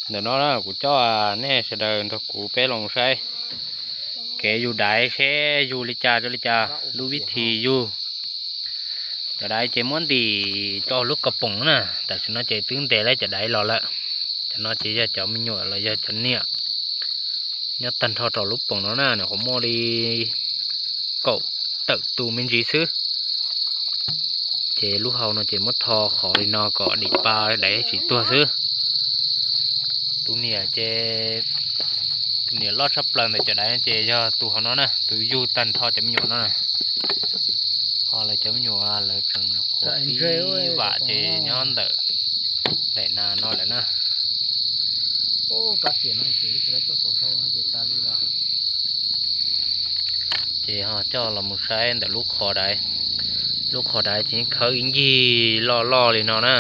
Ntawm no kuv coj nej sawv daws nrog kuv peb los saib kev yug daiv seb yug li cas rau li cas, lub vib thi yug. Cov daiv ces muab ntim rau lub ko poom na, tam sim no ces twb ntes lawv cov daiv los lawm. Cov no ces yog cov me nyuam los yog cov niam. Nyob tag nrho rau lub poom no na, nws qhuav muaj li kaum tawm tus me ntsis xwb. Ces lub hau no ces muab tho qhov li no kom dim pa daiv tsis tuag xwb. Tus niam ces, tus niam loj tshaj plaws ntawm cov daiv ces yog tus hauv no na, tus yug tag nrho cov me nyuam no na. Ho lawv cov me nyuam lawv tseem qhuav ib vam ces nyob ntawm daim nas no lawm na. Ces ho coj los mus saib ntawm lub qhov daiv. Lub qhov daiv ces yeej khawb ib ncig loj loj li no na,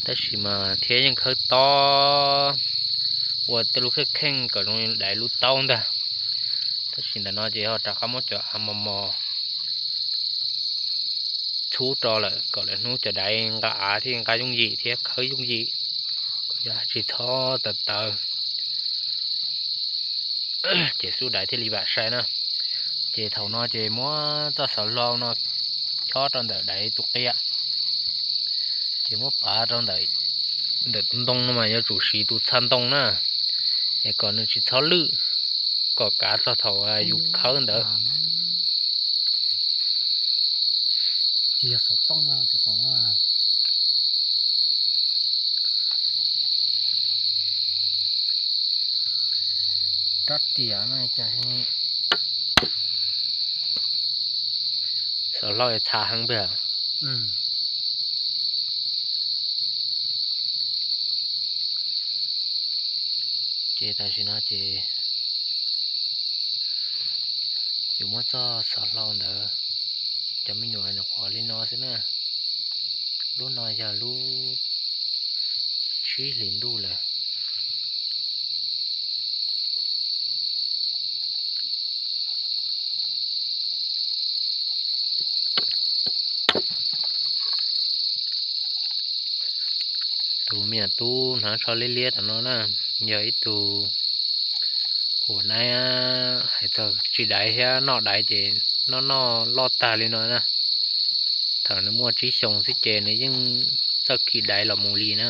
tab sis mas thiab yeej khawb tob ua tej lub kheej kheej kom zoo li daiv lub taub ntag. Tab sis ntawm no ces ho rov qab muab cov av mos mos txhub rau lawm kom lawv hnub cov daiv nqa av thiaj nqa yooj yim thiab khawb yooj yim, kom yog tsis txhob tawv tawv, ces xub daiv thiaj li vam sai na. Ces thaum no ces muab txoj xov hlau no chob rau ntawm daiv tus qia, ces muab pav rau ntawm, ntawm tus ntoo no mas yuav tsum siv tus txha ntoo na, es kom nws tsis txhob lwj, kom kav txog thaum yus khawb ntawd. Rab riam no cas xov hlau txha heev npawg. Ces tam sim no ces yus muab txoj xov hlau ntawd, cov me nyuam nyuam qhuav li no xwb na. Lub no yog lub tsib hlis ntuj lawm. Tus me nyuam tub hnav tsho liab liab tom no na, yog ib tug huam naib, hais txog tsis daiv thiab noj daiv ces noj noj loj tag li no na. Thaum nws muaj tsib xyoos xwb ces nws yeej txawj khi daiv los mus li na.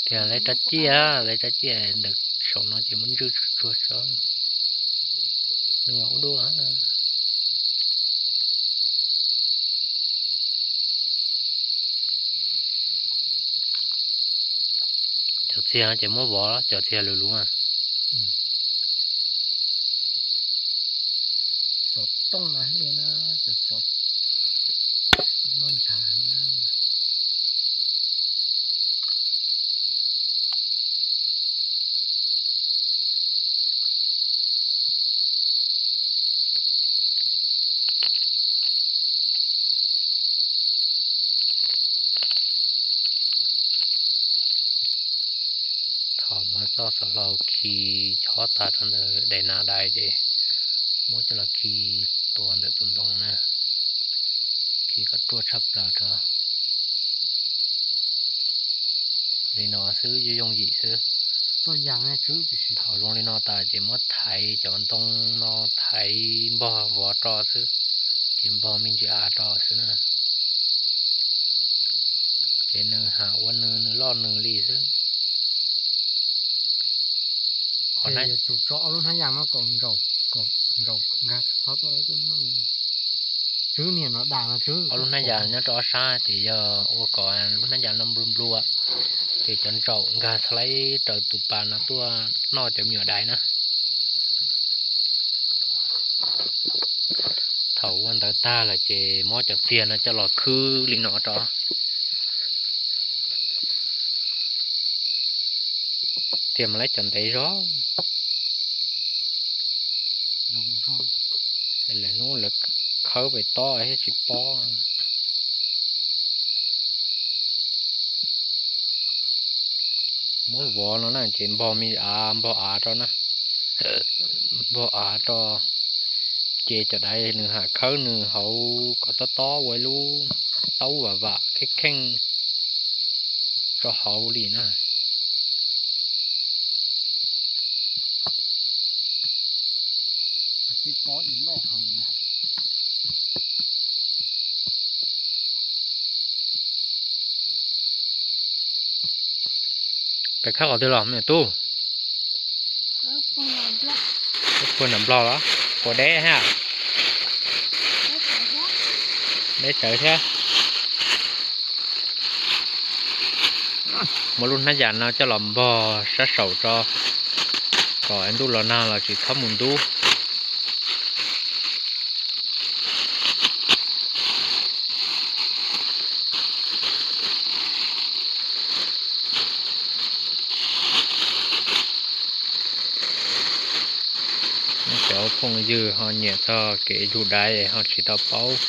Tias lawv rab ciaj, lawv rab ciaj ntawm saum no ces muab ntswj tsuag tsuag tso, nws ua ub dua. Cov txiag ces muab vov, cov txiag lus lus. Xov tooj no li na, cov xov noj ntshav na. Thaum muab txoj xov hlau khi chob tag rau ntawm daim nas dais ces muab coj los khi tua ntawm tus ntoo na, khi kom ruaj tshaj plaws rau. Li no xwb yooj yooj yim xwb. Thaum zoo li no tas ces muab thaiv cov ntoo no, thaiv npog vov rau xwb, ces npog me ntsis av rau xwb na. Ces nws ham ua nws, nws loj nws li xwb. Yuav tsum tso ob lub hnab yas no kom ntsaum, kom ntsaum nkag txhob tuaj lawv tuaj noj. Tswb niam no dam no tswb. Ob lub hnab yas nyob rau ob sab ces yog ua kom lub hnab yas no nplua nplua, ces cov ntsaum nkag txhob lawv raws tus pas no tuaj noj cov me nyuam dais na. Thaum ua ntawd tag lawm ces muab cov txiag no coj los khwb li no rau. Txiag mas lawv cov ntev zog. Lawv hnub lawv khawb pem tob thiab tsis pob. Muab vov no na ces npog me av, npog av rau na, npog av rau, ces cov daiv nws ham khawb nws hauv kom tob tob ua ib lub taub vam vam kheej kheej rau hauv li na. Peb khawb qhov twg los me tub? Puag nram nplog los? Puas deb thiab? Deb tsawv thiab. Muab lub hnab yas no coj los npog sab saum tso, kom ntuj los nag los tsis txhob mus ntub. Cov phooj ywg ho nyiam txog kev yug daiv ho tsis tau paub,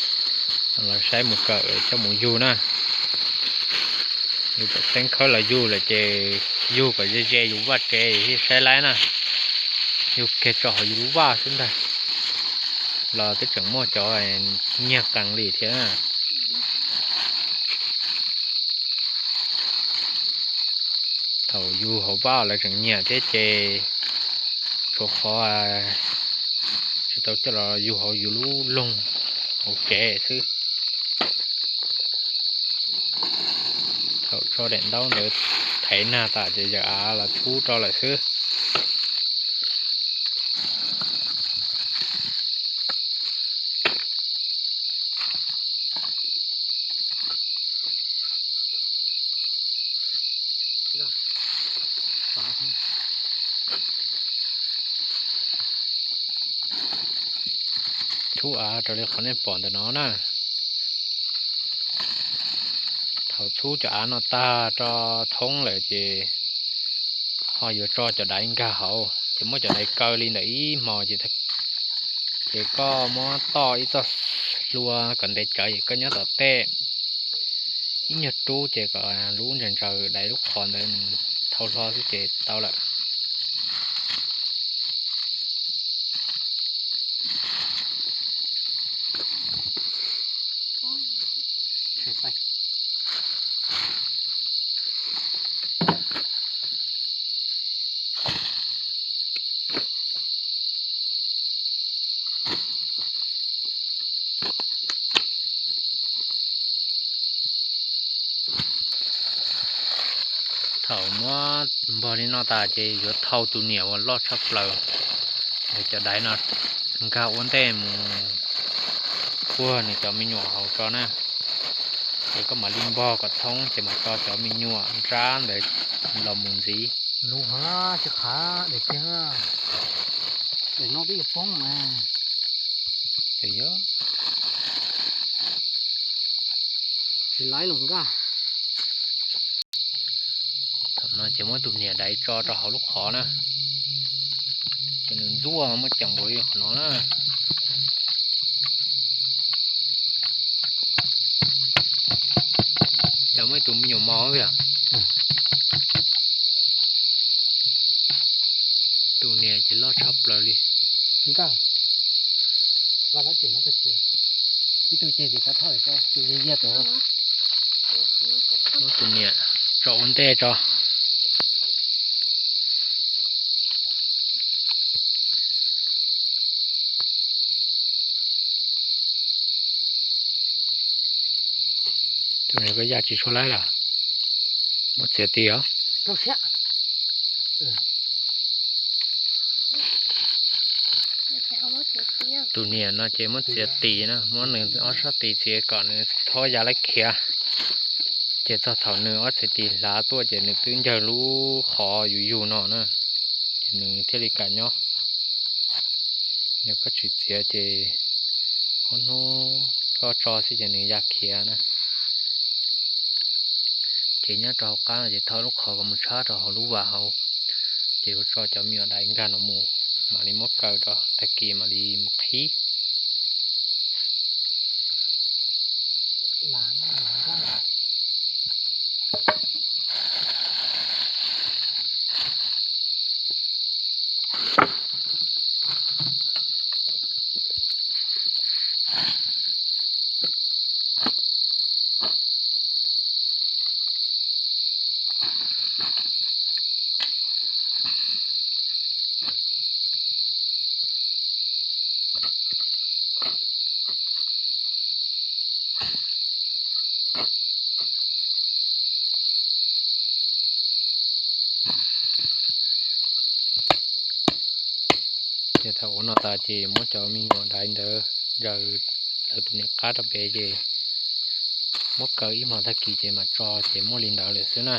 los saib mus kawm coj mus yug na. Yus tseem teeb khawb los yug lawm ces yug kom ze ze yus vaj tsev thiaj saib laib na. Yug kiag tso hauv yus lub vaj xwb ntag los twb tseem muaj cov nyiag qees li thiab. Thaum yug hauv vaj lawv tseem nyiam thiab ces tshuav qhov tsis tau coj los yug hauv yus lub loog hauv tsev xwb. Thaum tso daim ntaub ntawd thaiv nag tas ces yawm av los txhub rau lawm xwb. Txhub av raws li qhov nej pom ntawm no na. Thaum txhub cov av no tag rau thoob lawm ces ho yuav tso cov daiv nkag hauv, ces muab cov daiv kaw li ntawm ib hmos ces, ces koj muab toj ib txoj hlua kom ntev tsawv ces koj nyob tom tej ib nyuag rub ces kom lub ntsaws ntsaws daiv lub qhov ntawd nws thau hlo xwb ces tau lawm. Thaum muab npog li no tas ces yuav thau tus niam uas loj tshaj plaws ntawm cov daiv no nkag ua ntej mus puag nws cov me nyuam hauv tso na. Ces koj mam li npog kom thoob ces mam tso cov me nyuam nrab ntawd los mus ntxiv. Lub hov tsis qhav daim tiag, daim no twb yuav poob na. Tsis laiv los nkaj. Thaum no ces muab tus niam daiv tso rau hauv lub qhov na, ces nws ntxuaj muaj ceem npaum li qhov no na. Cas muaj ib tug me nyuam mos tiag. Tus niam ces loj tshaj plaws li. Nkaj. Ib tug ceg tim qhov thoj, tus yaj yaj tus. Muab tus niam tso ua ntej tso. Tus niam koj ya tsis tshua laib lawm. Muab txiav tis os. Tus niam no ces muab txiav tis na, muab nws ob sab tis txiav kom nws txhob ya laib khiav. Ces txog thaum nws ob txiav tis hlav tuaj ces nws twb ncawg lub qhov yus yug no na, ces nws thiaj li kam nyob. Yog koj tsis txiav ces ob hnub koj tso xwb ces nws ya khiav na. Ces nyob rau hauv qab no ces thau lub qhov kom mus tshab rau hauv lub vas hauv, ces yuav tso cov me nyuam daiv nkag no mus. Mam li muab kaw rau, tag kis mam li mus qhib. Ces thaum ua no tas ces muab cov me nyuam daiv ntawd zaws lawv tus niam qab rau pem ces muab kaw ib hmos tag kis ces mam tso ces muaj li ntawd lawm xwb na.